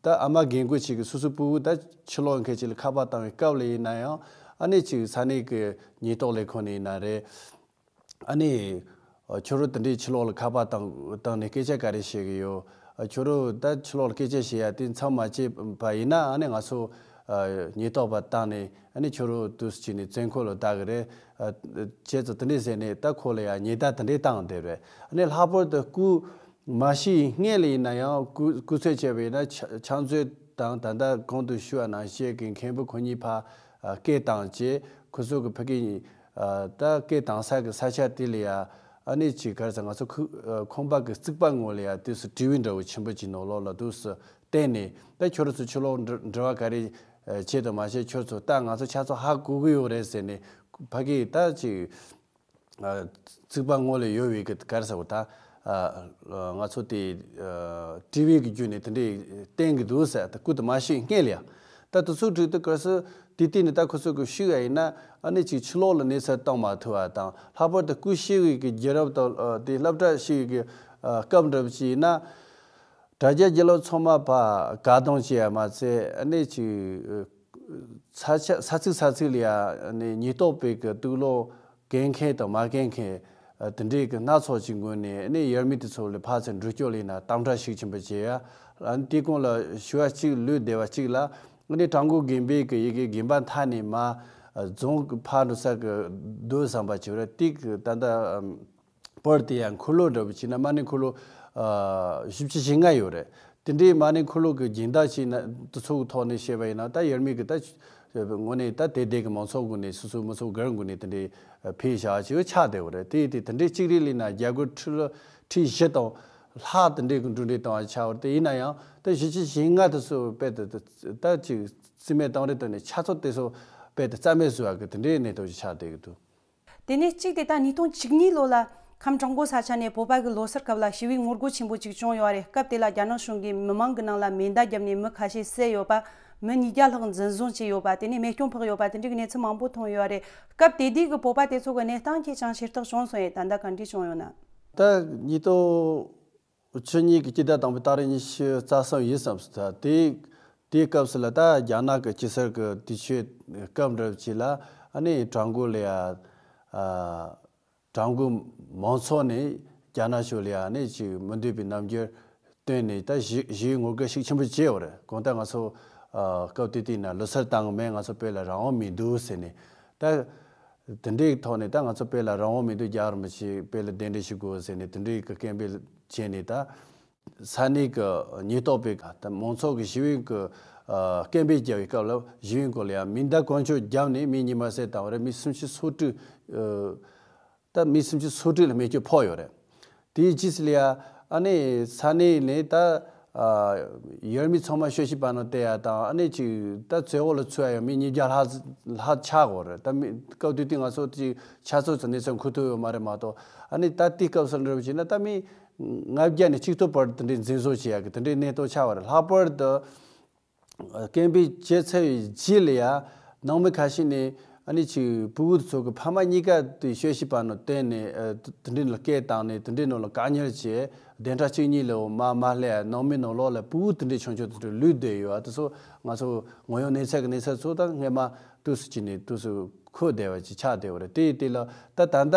ད་ཨ་མ་རྒན་རྒོན་ཞིག་གིས་སོ་སོའི་ཕྲུ་གུ་ད་ཕྱི་ལོགས་མཁན་ཞིག་ལ་ཁ་པར་བཏང་བའི་སྐབས་ལ་ཡིན་ན་ཡང་། ཨ་ནི་ཅིག་ས་གནས་ཀྱི་ཉེན་རྟོག་ལས་ཁུངས་ནས་ཡིན་ན་རེད། ཨ་ནི་ཁྱོད་རང་དེ་འདྲའི་ཕྱི་ལོགས་ལ་ཁ་པར་བཏང་བཏང་ནས་སྐད་ཆ་ག་རེ་བཤད་ཀྱི་ཡོད། ཁྱོད་རང་ད་ཕྱི་ལོགས་ལ་སྐད་ཆ་བཤད་ཡ་དེ་མཚམས་མ་བཅད་པ་ཡིན་ན། ཨ་ནི་ང་ཚོ་ཉེན་རྟོག་པ་བཏང་ནས། ཨ་ནི་ཁྱོད་རང་དུས་སུ་བྱས་ནས་བཙོན་ཁང་ལ་བསྡད་ཀྱི་རེད། བྱས་ཙང་དེ་འདྲས་ཟེར་ནས་ད་ཁོ་ལ་ཡང་ཉེན་བརྡ་དེ་འདྲས་བཏང་བསྡད་རེད། ཨ་ནི་ལྷག་པར་དུ་སྐུ་མ་གཤེགས་སྔོན་ལ་ཡིན་ན་ཡང་། སྐུ་སྐུ་ཚེ་བྱས་པ་ཡིན་ན་ཕྱག་ཕྱག་མཛོད་དང་། ད་ལྟ་གོང་དུ་ཞུས་པ་ནང་བཞིན་གྱི་མཁན་པོ་ཁོ་གཉིས་ཕར་སྐད་བཏང་བྱས། ཁོ་ཚོ་གི་ཕ་གི་ད་སྐད་བཏང་ས་གི་ས་ཆ་དེ་ལ་ཡ། ཨ་ནི་ཅིག་ག་རེ་ཟེར། ང་ཚོ་ཁུ་ཁང་པ་གི་རྩིག་པ་ངོས་ལ་ཡ་དུས་སུ་ཊི་ཝི་འདྲ་བོ་ཆེན་པོ་ཅིག་ནང་ལོགས་ལ་དུས་སུ་བསྟན་ནས། ད་ཁྱོད་རང་ཚོ་ཕྱི་ལོགས་འགྲུལ་འགྲུལ་བ་ག་རེ་བྱེད་དང་མ་བྱེད། ཁྱོད་ཚོ་ད་ང་ཚོ་ཆ་ཚང་ཧ་གོ་གི་ཡོད་རེད་ཟེར་ནས། ཕ་གི་ད་ཅིག་ཨ། རྩིག་པ་ངོས་ལ་ཡོད་པའི་གི་ག་རེ་ཟེར་བ་ད། ཨ། ང་ཚོ་དེ་ཨ། ཊི་ཝི་གི་བརྒྱུད་ནས་དེ་འདྲས་བསྟན་གི་འདུག་ཟེར། ད་སྐུ་དེ་མ་གཤེགས་སྔོན་ལ་ཡ། ད་དེ་ཚོ་དུས་དེ་ག་རེ་ཟེར། དེ་དུས་ནས་ད་ཁོ་ཚོ་གི་ཤུགས་ཡ་ཡིན་ན། ཨ་ནི་ཅིག་ཕྱི་ལོགས་ལ་གནས་ཚུལ་བཏང་མ་ཐུབ་པ་དང་། ལྷག་པར་དུ་སྐུ་གཤེགས་པའི་གི་རྒྱལ་རབས་དང་། ཨ། དེ་སློབ་གྲྭ་གཤེགས་པའི་གི་ཨ། སྐབས་འདྲ་བོ་ཅིག་ཡིན་ན། དྲ་རྒྱ་རྒྱལ་ལོ་ཚང་མ་ཕར་བཀག་སྡོམ་བྱས་ཡ་མ་ཚད། ཨ་ནི་ཅིག་ས་ཆ་ས་ཚིགས་ས་ཚིགས་ལ་ཡ། ཨ་ནི་ཉེན་རྟོག་པའི་གི་དུག་སློག་འགེལ་མཁན་དང་མ་འགེལ་མཁན། ཨ། དེ་འདྲའི་གི་སྣ་ཚོགས་ཀྱི་ངོས་ནས། ཨ་ནི་ཡུལ་མི་དེ་ཚོ་ལ་ཕར་ཚུར་འགྲུལ་སྐྱོད་ལ་ཡིན་ན་དམ་དྲག་ཤུགས་ཆེན་པོ་བྱས་ཡ། ཨ་ནི་དེ་གོང་ལ་ཞུ་བ་གཅིག་ལུས་བདེ་བ་གཅིག་ལ། ཨ་ནི་བྲག་འགོ་དགོན་པའི་གི་ཡ་གི་དགོན་པ་མཐའ་ནས་མར་རྫོང་གི་ཕར་འགྲོ་ས་གི་རྡོ་ཟམ་པ་ཅིག་རེད། དེ་གི་ད་ལྟ་ཨམ། བར་དེ་ཡང་འཁོར་ལོ་འདྲ་བོ་བྱས་ན་དམར་ནག་འཁོར་ལོ་ཨ། བཞི་བཅུ་ཞེ་ལྔ་ཡོད་རེད། དེ་འདྲའི་དམར་ནག་འཁོར་ལོ་གི་སྦྱིན་བདག་བྱས་ན། དེ་ཚོ་གི་ཐོག་ནས་བཤད་པ་ཡིན་ན། ད་ཡུལ་མི་གི་ད་དངོས་གནས་ད་དེ་དེ་གི་མང་ཚོགས་ངོས་ནས། སོ་སོའི་མི་ཚོ་སྒེར་ངོས་ནས་དེ་འདྲའི་ཕུལ་བཞག་ཅིག་ཆགས་བསྡད་ཡོད་རེད། དེ་དེ་དེ་འདྲའི་གཅིག་རེད་ལབ་ན། རྒྱ་སྒོར་ཁྲི་ལོ་ཁྲི་བཞི་དང་ལྷག་དེ་འདྲའི་གི་འགྲོ་གྲོན་བཏང་བ་ཆགས་པ་རེད། དེ་ཡིན་ན་ཡང་ད་བཞི་བཅུ་ཞེ་ལྔ་དེ་ཚོ་དཔེ་དེ་ད་ཅིག་རྩིས་མེད་བཏང་རེས་བཏང་ནས། ཆ་ཚང་དེ་ཚོ་དཔེ་དེ་རྩ་མེད་བཟོ་བ་གི་དེ་འདྲའི་གནས་སྟངས་ཅིག་ཆགས་བསྡད་ཀྱི་འདུག་དེ་ནས་གཅིག་དེ་ད་ཉིས་སྟོང་བཅུ་གཉིས་ལོ་ལ་ཁམས་བྲག་འགོ་ས་ཆ་ནས་བོད་པ་གི་ལོ་སར་སྐབས་ལ་ཞི་བའི་ངོ་རྒོལ་ཆེན་པོ་ཅིག་བྱུང་ཡོད་རེད། སྐབས་དེ་ལ་རྒྱ་ནག་གཞུང་གིས་མི་མང་གི་ནང་ལ་མེ་མདའ་བརྒྱབ་ནས་མི་ཁ་ཤས་བསད་ཡོད་པ། མི་ཉིས་བརྒྱ་ལྷག་འཛིན་བཟུང་བྱས་ཡོད་པ། དེ་ནས་རྨས་སྐྱོན་ཕོག་ཡོད་པ། དེ་འདྲའི་གི་གནས་ཚུལ་མང་པོ་ཐོན་ཡོད་རེད། སྐབས་དེ་དུས་ཀྱི་བོད་པ་དེ་ཚོ་གི་གནས་སྟངས་ཁྱེད་ཅང་ཤེས་རྟོགས་བྱུང་སོང་ཡས། ད་ལྟ་ག་འདྲས་བྱུང་ཡོད་ན། ད་ཉིས་སྟོང་བཅུ་གཉིས་ཀྱི་སྤྱི་ཟླ་དང་པོའི་ཏ་རིག་ཉི་ཤུ་རྩ་གསུམ་ཡིན་བསམ་སོང་། ད་དེ་དེའི་སྐབས་སུ་ལ་ད་རྒྱ་ནག་གི་དཀྱིལ་སར་གི་དུས་ཆེན་སྐབས་འདྲ་བོ་ཅིག་ལ། ཨ་ནི་བྲག་འགོ་ལ་ཡ། ཨ། བྲག་འགོ་མང་ཚོགས་ནས་རྒྱ་ནག་ཕྱོགས་ལ་ཡ་ཨ་ནི་ཅིག་མི་འདོད་པའི་རྣམ་འགྱུར་སྟོན་ནས། ད་ཞི་ཞི་བའི་ངོ་རྒོལ་ཤུགས་ཆེན་པོ་བྱས་ཡོད་རེད། གང་ལྟར་ང་ཚོ་ཨ། སྐབས་དེ་དུས་ན་ལོ་སར་བཏང་གི་མེད། ང་ཚོ་བོད་ལ་རང་དབང་མི་འདུག་ཟེར་ནས། ད་དེ་འདྲའི་ཐོག་ནས་ད་ང་ཚོ་བོད་ལ་རང་དབང་མི་འདུག། རྒྱལ་བ་རིན་པོ་ཆེ་བོད་ལ་གདན་འདྲེན་ཞུ་དགོས་ཟེར་ནས་དེ་འདྲའི་གི་སྐད་འབོད་བྱས་ནས། ད་ས་གནས་ཀྱི་ཉེན་རྟོག་པས་ད་མང་ཚོགས་ཀྱི་ཞི་བའི་གི་ཨ། སྐད་འབོད་རྒྱག་པའི་སྐབས་ལ་ཞི་བའི་སྐོར་ལ་ཡང་མེ་མདའ་གང་བྱུང་བརྒྱབ་ནས་མི་ཉི་མ་བསད་བཏང་བ་རེད། མི་སུམ་ཅུ་སོ་དྲུག་ཨ། ད་མི་སུམ་ཅུ་སོ་དྲུག་ལ་རྨས་སྐྱོན་ཕོག་ཡོད་རེད། དེའི་རྗེས་སུ་ལ་ཡ་ཨ་ནི་ས་གནས་ནས་ད་ཨ། ཡུལ་མི་ཚང་མ་ཤོད་བཞིན་པ་ནང་བསྡད་ཡ་དང་། ཨ་ནི་ཅིག་ད་བཙོན་འོག་ལ་ཚུད་ཡ་ཡང་མི་ཉིས་བརྒྱ་ལྷག་ལྷག་ཆགས་ཡོད་རེད། ད་མི་སྐབས་དེ་དུས་ང་ཚོ་ཅིག་ཆ་ཚང་ཚོ་གནས་ཚུལ་གོ་ཐུབ་ཡོད་མ་རེད་མ་གཏོགས། ཨ་ནི་ད་དེའི་སྐབས་སུ་འདྲ་བོ་བྱས་ན་ད་མི་ལྔ་བརྒྱ་ནས་གཅིག་སྟོང་བར་དེ་འདྲའི་འཛིན་བཟུང་བྱེད་ཡ་གི་དེ་འདྲའི་གནས་སྟངས་ཆགས་པ་རེད། ལྷག་པར་དུ་སྐད་འབོད་བྱས་ཚར་བའི་རྗེས་ལ་ཡ་ནང་མི་ཁ་ཤས་ནས་ཨ་ནི་ཅིག་ཕྲུ་གུ་དེ་ཚོ་གི་ཕ་མ་གཉིས་ཀ་དེ་ཤོད་བཞིན་པ་ནང་བསྡད་ནས། ཨ། དེ་འདྲའི་ནང་ལ་སྐད་བཏང་ནས་དེ་འདྲའི་ནང་ལ་བཀག་ཉར་བྱས། བདུན་ཕྲག་གཅིག་གཉིས་ལ་འོ་མ་མ་སླེབས་ཡ་ནང་མི་ནང་ལོགས་ལ་ཕྲུ་གུ་དེ་འདྲའི་ཆུང་ཆུང་དེ་འདྲ་ལུས་བསྡད་ཡོད། ཨ། དེ་ཚོ་ང་ཚོ་ངོ་ཡོང་གནས་ཚད་ཀྱི་གནས་ཚུལ་ཚོ་ད་སྔས་མ་དུས་སུ་བྱས་ནས་དུས་སུ་གོ་བསྡད་པ་ཅིག་ཆགས་བསྡད་པ་རེད། དེ་ཡི་དེ་ལ་ད་ད་ལྟ་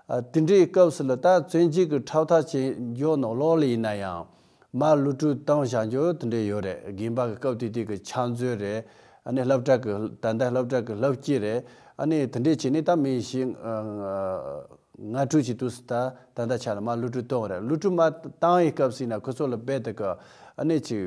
ཨ། དེ་འདྲའི་སྐབས་སུ་ལ་ད་བཙན་འཇུག་གི་ཁྲག་ཐག་ཆད་འགྱོ་ནང་ལོགས་ལ་ཡིན་ན་ཡང་མར་གློད་གྲོལ་བཏང་བཞག་རྒྱུ་དེ་འདྲ་ཡོད་རེད། དགོན་པ་གི་སྐབས་དེ་དུས་ཀྱི་ཕྱག་མཛོད་རེད། ཨ་ནི་སློབ་གྲྭ་གི་ད་ལྟ་སློབ་གྲྭ་གི་སློབ་སྤྱི་རེད། ཨ་ནི་དེ་འདྲས་བྱས་ནས་ད་མི་བཞི་ཨ། ལྔ་དྲུག་ཅིག་དུས་སུ་ད་ད་ལྟ་ཆ་ལ་མར་གློད་གྲོལ་བཏང་བ་རེད། གློད་གྲོལ་མར་བཏང་བའི་སྐབས་སུ་ཡིན་ན་ཁོ་ཚོ་ལ་རྦད་དེ་གི་ཨ་ནི་ཅིག་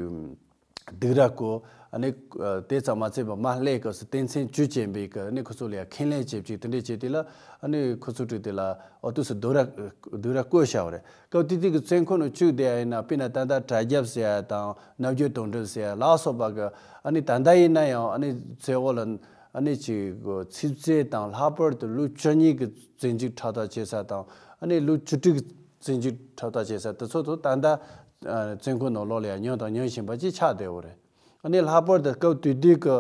སྡིགས་ར་བསྐུལ། ཨ་ནི་ཨ། དེ་ཙམ་མ་ཚད་པར་མར་སླེབས་སྐབས་སུ་དོན་ཚན་བཅུ་ཅན་པའི་གི་ཨ་ནི་ཁོ་ཚོ་ལ་ཡང་ཁས་ལེན་བྱེད་ཅིག་དེ་འདྲས་བྱས་དེ་ལ། ཨ་ནི་ཁོ་ཚོ་དྲུག་དེ་ལ་ཨོ་དུས་སུ་སྡིགས་ར་སྡིགས་ར་བསྐུལ་བཞག་པ་རེད། སྐབས་དེ་དུས་ཀྱི་བཙོན་ཁང་ནང་བཅུག་བསྡད་ཡ་ཡིན་ན། དཔེར་ན་ད་ལྟ་དྲ་རྒྱ་ཟེར་ཡ་དང་ནམ་རྒྱུན་དོན་གྲུབ་ཟེར་ཡ་ལ་སོགས་པ་གི་ཨ་ནི་ད་ལྟ་ཡིན་ན་ཡང་ཨ་ནི་བཙོན་འོག་ལ། ཨ་ནི་ཅིག་ཚེས་བརྩི་དང་ལྷག་པར་དུ་ལོ་བཅུ་གཉིས་ཀྱི་བཙོན་འཇུག་ཁྲབ་གཏུག་བྱེད་ས་དང་ཨ་ནི་ལོ་བཅུ་དྲུག་བཙོན་འཇུག་ཁྲབ་གཏུག་བྱེད་ས་དེ་ཚོ་དང་ད་ལྟ་བཙོན་ཁང་ནང་ལོགས་ལ་ཡང་མྱངས་དང་མྱང་བཞིན་པ་ཅིག་ཆགས་བསྡད་ཡོད་རེད། ཨ་ནི་ལྷག་པར་དུ་སྐབས་དེ་དུས་ཀྱི་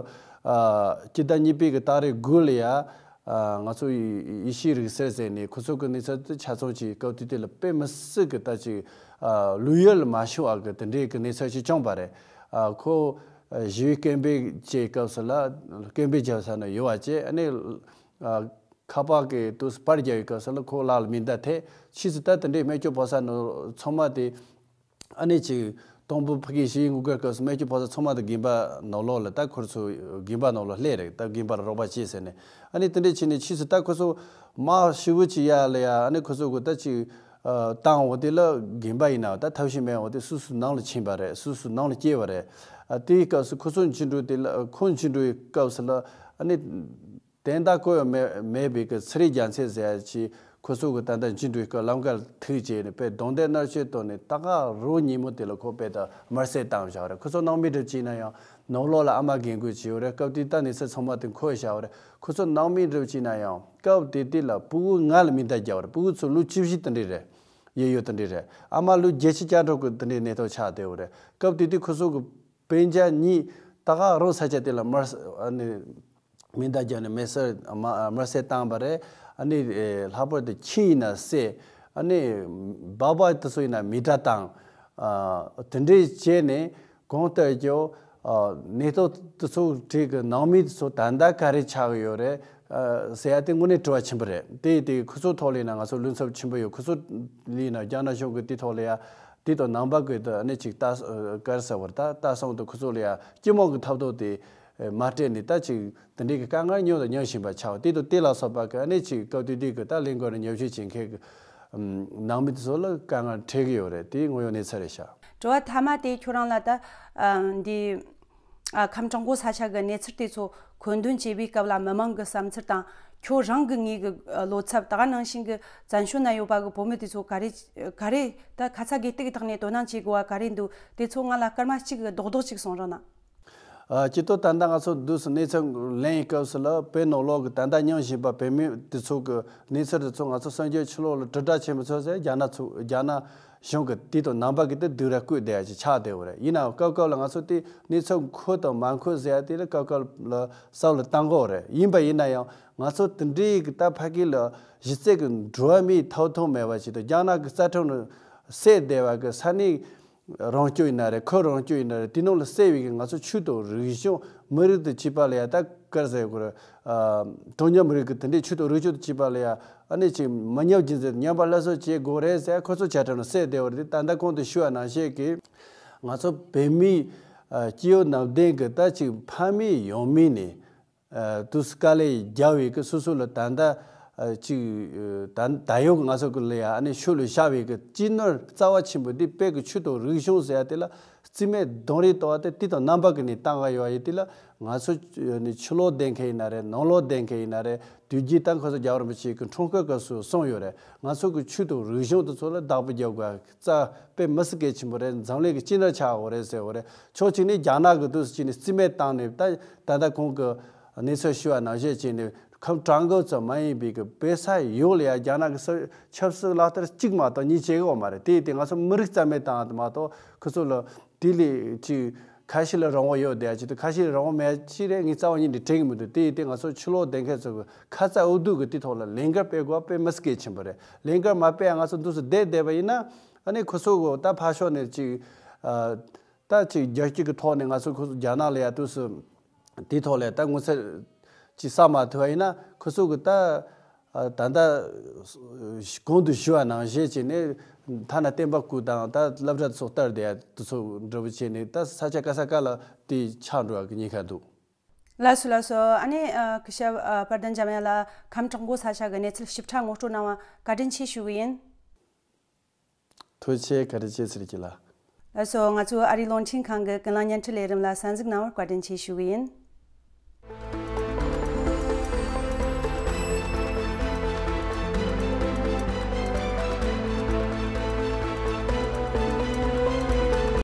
སྤྱི་ཟླ་གཉིས་པའི་གི་ཏ་རིག་དགུ་ལ་ཡ་ང་ཚོ་ཡེ་ཤུའི་རིག་གསར་ཟེར་ནས་ཁོ་ཚོ་གི་གནས་ཚུལ་དེ་ཆ་ཚང་ཅིག་སྐབས་དེ་དུས་ལ་དཔེ་མི་སྲིད་ཀྱི་ད་ཅིག་ལོས་ཡོད་ལ་མ་བྱུང་བ་གི་དེ་འདྲའི་གི་གནས་ཚུལ་ཞིག་བྱུང་བ་རེད། ཁོ་ཞི་བའི་སྐད་འབོད་བྱེད་སྐབས་སུ་ལ་སྐད་འབོད་བརྒྱབ་ས་ན་ཡོད་བ་བྱས། ཨ་ནི་ཁ་པར་གི་དུས་སུ་པར་རྒྱག་ཡོད་སྐབས་སུ་ལ་ཁོ་ལག་ལ་མེ་མདའ་ཐེབས། ཕྱིས་སུ་ད་དེ་འདྲའི་རྨས་སྐྱོན་ཕོག་ས་ནི་ཚང་མ་དེ་ཨ་ནི་ཅིག་དང་པོ་ཕ་གི་ཞི་བའི་དངོས་སྐོར་སྐབས་སུ་རྨས་སྐྱོན་ཕོག་ས་ཚང་མ་དེ་དགོན་པ་ནང་ལོགས་ལ་ད་ཁོ་ཚོ་དགོན་པ་ནང་ལོགས་སླེབས་རེད། ད་དགོན་པ་ལ་རོགས་པ་བྱེད་ཟེར་ནས་ཨ་ནི་དེ་འདྲས་བྱས་ནས་ཕྱིས་སུ་ད་ཁོ་ཚོ་མ་ཤི་བོ་ཅིག་ཡ་ལ་ཡ་ཨ་ནི་ཁོ་ཚོ་གི་ད་ཅིག་བཏང་འོ་དེ་ལ་དགོན་པ་ཡིན་ན་ད་ཐབས་ཤེས་མེད་འོ་དེ་སུ་སུ་ནང་ལ་ཕྱིན་པ་རེད། སུ་སུ་ནང་ལ་སྐྱེལ་བ་རེད། དེའི་སྐབས་སུ་ཁོ་ཚོ་འཆི་འགྲོ་དེ་ལ་ཁོ་འཆི་འགྲོའི་སྐབས་སུ་ལ་ཨ་ནི། དོན་དག་གོ་ཡང་མེད་མེད་པའི་གི་ཚེ་རིང་རྒྱལ་མཚན་ཟེར་ཡ་ཅིག་ཁོ་ཚོ་གི་ད་ལྟ་འཆི་འགྲོའི་སྐབས་ལམ་ཁར་ཐུག་བྱས་ནས་དཔེ་གདོང་དེ་མནར་གཅོད་བཏང་ནས་ད་ག་རོ་ཉིན་མོ་དེ་ལ་ཁོ་དཔེ་ད་དམར་གསོད་བཏང་བཞག་རེད། ཁོ་ཚོ་ནང་མི་སྒྲུབ་ཅིག་ན་ཡང་ནང་ལོགས་ལ་ཨ་མ་རྒན་རྒོན་བྱས་ཡོད་རེད། སྐབས་དེ་ད་གནས་ཚུལ་ཚང་མ་དེ་འཁོད་བཞག་རེད། ཁོ་ཚོ་ནང་མི་སྒྲུབ་ཅིག་ན་ཡང་སྐབས་དེ་དུས་ལ་ཕྲུ་གུ་ང་ལ་མི་ད་རྒྱག་རེད། ཕྲུ་གུ་ཚོ་ལོ་བཅུ་བཞི་དེ་འདྲས་རེད། ཡོད་ཡོད་དེ་འདྲས་རེད། ཨ་མ་ལོ་བརྒྱད་ཅུ་གྱ་དྲུག་གི་དེ་འདྲས་གནས་སྟངས་ཆགས་བསྡད་ཡོད་རེད། སྐབས་དེ་དུས་ཁོ་ཚོ་གི་སྤུན་ཀྱག་གཉིས་ད་ག་རང་ས་ཆ་དེ་ལ་དམར་ཨ་ནི། མེ་མདའ་བརྒྱབ་ནས་མེ་སེར་དམར་སེར་བཏང་བ་རེད། ཨ་ནི་ལྷག་པར་དུ་ཁྱི་ཡིན་ན་བསད། ཨ་ནི་སྦག་སྦག་དེ་ཚོ་ཡིན་ན་མེ་དགྲ་བཏང་། དེ་འདྲས་བྱས་ནས་གང་ལྟར་ཀྱང་གནས་སྟངས་དེ་ཚོ་གྲས་ཀྱི་ནང་མི་དེ་ཚོ་ད་ལྟ་ག་རེ་ཆགས་ཀྱི་ཡོད་རེད་ཟེར་ཡ་དེ་དངོས་གནས་དྲི་བ་ཆེན་པོ་རེད། དེ་དེ་ཁོ་ཚོ་ཐོག་ལ་ཡིན་ན་ང་ཚོ་ལུས་འཚབ་ཆེན་པོ་ཡོད། ཁོ་ཚོ་ལ་ཡིན་ན་རྒྱ་ནག་གཞུང་གི་དེ་ཐོག་ལ་ཡ་དེ་དང་ནང་པ་གི་ད་ཨ་ནི་ཅིག་ལྟ་ག་རེ་ཟེར་བ་རེད། ད་ལྟ་སོང་དུ་ཁོ་ཚོ་ལ་ཡ་སྤྱི་དམངས་ཀྱི་ཐབས་ཐོག་དེ་མ་སྤྲད་ནས་ད་ཅིག་དེ་འདྲའི་གི་དཀའ་ངལ་མྱོང་དང་མྱོང་བཞིན་པ་ཆགས་པ་དེ་དང་དེ་ལ་སོགས་པ་གི་ཨ་ནི་ཅིག་སྐབས་དེ་དུས་ཀྱི་ད་ལས་འགུལ་ནས་ཉམས་ཞིབ་བྱེད་མཁན་གྱི་ནང་མི་དེ་ཚོ་ལ་དཀའ་ངལ་འཕྲད་ཀྱི་ཡོད་རེད། དེ་དངོས་ཡོད་གནས་ཚུལ་རེད་ཤག་དྲི་བ་མཐའ་མ་དེ་ཁྱོད་རང་ལ་ད་འདི་ཁམས་བྲག་འགོ་ས་ཆ་གི་གནས་ཚུལ་དེ་ཚོ་མཁོ་འདོན་བྱེད་པའི་སྐབས་ལ་མི་མང་གི་བསམ་ཚུལ་དང་ཁྱོད་རང་གི་ངོས་ཀྱི་བློ་འཚབ་ད་ག་ནང་བཞིན་གྱི་བཙན་བྱོལ་ན་ཡོད་པ་གི་བོད་མི་དེ་ཚོ་ག་རེ་ག་རེ་ད་ཁ་ཚ་དགོས་གཏུག་གི་ཐོག་ནས་དོ་སྣང་བྱེད་དགོས་པ་ག་རེ་འདུག་དེ་ཚོ་ང་ལ་སྐར་མ་གཅིག་གི་རྡོག་རྡོག་ཅིག་གསུང་རོགས་གནང་། ཨ་སྤྱི་ཚོགས་ད་ལྟ་ང་ཚོ་འདུག་སེ་གནས་ཚུལ་ལེན་ཡི་སྐབས་སུ་ལ་བོད་ནང་ལོགས་ཀྱི་ད་ལྟ་མྱོང་བཞིན་པ་བོད་མི་དེ་ཚོ་གི་གནས་ཚུལ་དེ་ཚོ་ང་ཚོ་གསར་འགྱུར་ཕྱི་ལོགས་ལ་དྲིལ་བསྒྲགས་ཆེན་པོ་ཚོ་ཟེར་རྒྱ་ནག་ཚོ་རྒྱ་ནག་གཞུང་གི་དེ་དང་ནང་པ་གི་དེ་སྡུག་ར་བཀོད་བསྡད་ཡ་ཅིག་ཆགས་བསྡད་ཡོད་རེད། ཡིན་ནའང་སྐབས་སྐབས་ལ་ང་ཚོ་དེ་གནས་ཚུལ་འཁོད་དང་མ་འཁོད་ཟེར་ཡ་དེ་ལ་སྐབས་སྐབས་ལ་བསམ་བློ་བཏང་དགོས་རེད། ཡིན་པ་ཡིན་ན་ཡང་ང་ཚོ་དེ་འདྲའི་གི་ད་ཕ་གི་ལ་གཞི་རྩའི་གི་འགྲོ་བ་མིའི་ཐོབ་ཐང་མེད་པ་ཅིག་དང་རྒྱ་ནག་གི་རྩ་ཁྲིམས་ནང་གསལ་བསྡད་པ་གི་ས་གནས། རང་སྐྱོང་ཡིན་ན་རེད། ཁུལ་རང་སྐྱོང་ཡིན་ན་རེད། དེ་ནང་ལ་གསལ་བའི་གི་ང་ཚོ་ཆོས་དང་རིག་གཞུང་མི་རིགས་དང་བཅས་པ་ལ་ཡ་ད་ག་རེ་ཟེར་དགོས་རེད། ཨ་གྲངས་ཉུང་མི་རིགས་ཀྱི་དེ་འདྲའི་ཆོས་དང་རིག་གཞུང་དང་བཅས་པ་ལ་ཡ་ཨ་ནི་ཅིག་མི་ཉམས་རྒྱུན་འཛིན་ཉམས་པ་སླར་གསོ་བྱེད་དགོས་རེད་ཟེར་ཁོ་ཚོ་བཅའ་ཁྲིམས་ལ་གསལ་བསྡད་པ་རེད། དེ་ད་ལྟ་གོང་དུ་ཞུས་པ་ནང་བཞིན་གི་ང་ཚོ་བོད་མིའི་ཨ་སྐྱེ་བོ་ནང་བསྟན་གི་ད་ཅིག་ཕ་མེས་ཡང་མེས་ནས། ཨ་དུས་དཀའ་ལས་རྒྱག་པའི་གི་སོ་སོ་ལ་ད་ལྟ་ཨ་ཅིག་ཨ་ད་ད་ཡོད་ང་ཚོ་གི་ལ་ཡ་ཨ་ནི་ཤུལ་ལ་བཞག་པའི་གི་སྤྱི་ནོར་རྩ་བ་ཆེན་པོ་འདི་བོད་ཀྱི་ཆོས་དང་རིག་གཞུང་ཟེར་ཡ་དེ་ལ་རྩིས་མེད་གདོང་རིས་གཏོང་བ་དེ་དེ་དང་རྣམ་པ་གི་ནས་བཏང་ག་ཡོད་ཡ་དེ་ལ་ང་ཚོ་ནི་ཆོས་ལུགས་ལྡན་མཁན་ཡིན་ན་རེད། ནང་ལོགས་ལྡན་མཁན་ཡིན་ན་རེད། དུས་རྒྱུན་ད་ཁོ་ཚོ་རྒྱལ་བ་རིན་པོ་ཆེ་གི་འཁྲུངས་སྐར་སྐབས་སུ་གསུངས་ཡོད་རེད། ང་ཚོ་གི་ཆོས་དང་རིག་གཞུང་དེ་ཚོ་ལ་བདག་པོ་རྒྱག་དགོས་རྩ་དཔེ་མི་སྲིད་གལ་ཆེན་པོ་རེད། འཛམ་གླིང་གི་སྤྱི་ནོར་ཆགས་དགོས་རེད་ཟེར་དགོས་རེད། ཕྱོགས་གཅིག་ནས་རྒྱ་ནག་གི་དུས་སུ་གཅིག་ནས་རྩིས་མེད་བཏང་ནས་ད་ད་ལྟ་གོང་གི་གནས་ཚུལ་ཞུ་བ་ནང་བཞིན་བྱས་ནས་ཁམས་བྲག་འགོ་ཙམ་མ་ཡིན་པའི་གི་བོད་ས་ཡོངས་ལ་ཡང་རྒྱ་ནག་གི་སྲིད་ཆབ་སྲིད་ལག་བསྟར་གཅིག་མ་གཏོགས་གཉིས་བྱེད་གི་ཡོད་མ་རེད། དེ་ཡིན་ཏེ་ང་ཚོ་མི་རིགས་རྩ་མེད་བཏང་བ་མ་གཏོགས་ཁོ་ཚོ་ལ་དེ་ལས་ཅིག་ཁ་ཤས་ལ་རང་དབང་ཡོད་བསྡད་ཡ་ཅིག་ཏུ་ཁ་ཤས་ལ་རང་དབང་མེད་ཅིག་རེད། ངས་རྩ་བ་ཉིད་ནས་དྲན་གི་མི་འདུག་དེ་ཡིན་ཏེ་ང་ཚོ་ཆོས་ལུགས་ལྡན་མཁན་ཚོ་གི་ཁ་ཚ་དབུ་སྡུག་གི་དེ་ཐོག་ལ་ལས་འགུལ་སྤེལ་དགོས་པ་དཔེ་མི་སྲིད་གལ་ཆེན་པོ་རེད། ལས་འགུལ་མ་སྤེལ་ཡ་ང་ཚོ་འདུག་སེ་བསྡད་བསྡད་པ་ཡིན་ན་ཨ་ནི་ཁོ་ཚོ་གི་ད་ཕར་ཕྱོགས་ནས་ཅིག་ཨ། ད་ཅིག་རྒྱལ་སྤྱི་གི་ཐོག་ནས་ང་ཚོ་ཁོ་ཚོ་རྒྱ་ནག་ལ་ཡ་དུས་སུ་དེའི་ཐོག་ལ་ད་ངོ་ཚ་ཅིག་ས་མ་ཐུབ་པ་ཡིན་ན་ཁོ་ཚོ་གི་ད་ད་ལྟ་གོང་དུ་ཞུ་བ་ནང་བཞིན་བྱས་ནས་ཐ་ན་བསྟན་པ་སྐུ་དང་ད་སློབ་གྲྭ་ཚོ་ལྟར་དེ་དུས་ཚོད་འདྲ་བོ་བྱས་ནས་ད་ས་ཆ་ག་ས་ག་ལ་དེ་ཆགས་འགྲོ་བ་གི་ཉེན་ཁ་འདུག་ལགས་སོ་ལགས་སོ། ཨ་ནི་སྐུ་ཞབས་དཔལ་ལྡན་འཇམ་དབྱངས་ལགས་ཁམས་བྲག་འགོ་ས་ཆ་གི་གནས་ཚུལ་ཞིབ་ཕྲ་ངོ་སྤྲོད་གནང་བ་བཀའ་དྲིན་ཆེ་ཞུ་གི་ཡིན། ཐུགས་རྗེ་ཆེ། བཀའ་དྲིན་ཆེ་ཟེར་གྱི་ལ། ལགས་སོ། ང་ཚོའི་ཨ་རིའི་རླུང་འཕྲིན་ཁང་གི་ཀུན་གླེང་བརྙན་འཕྲིན་ལས་རིམ་ལ་གསན་གཟིགས་གནང་བར་བཀའ་དྲིན་ཆེ་ཞུ་གི་ཡིན།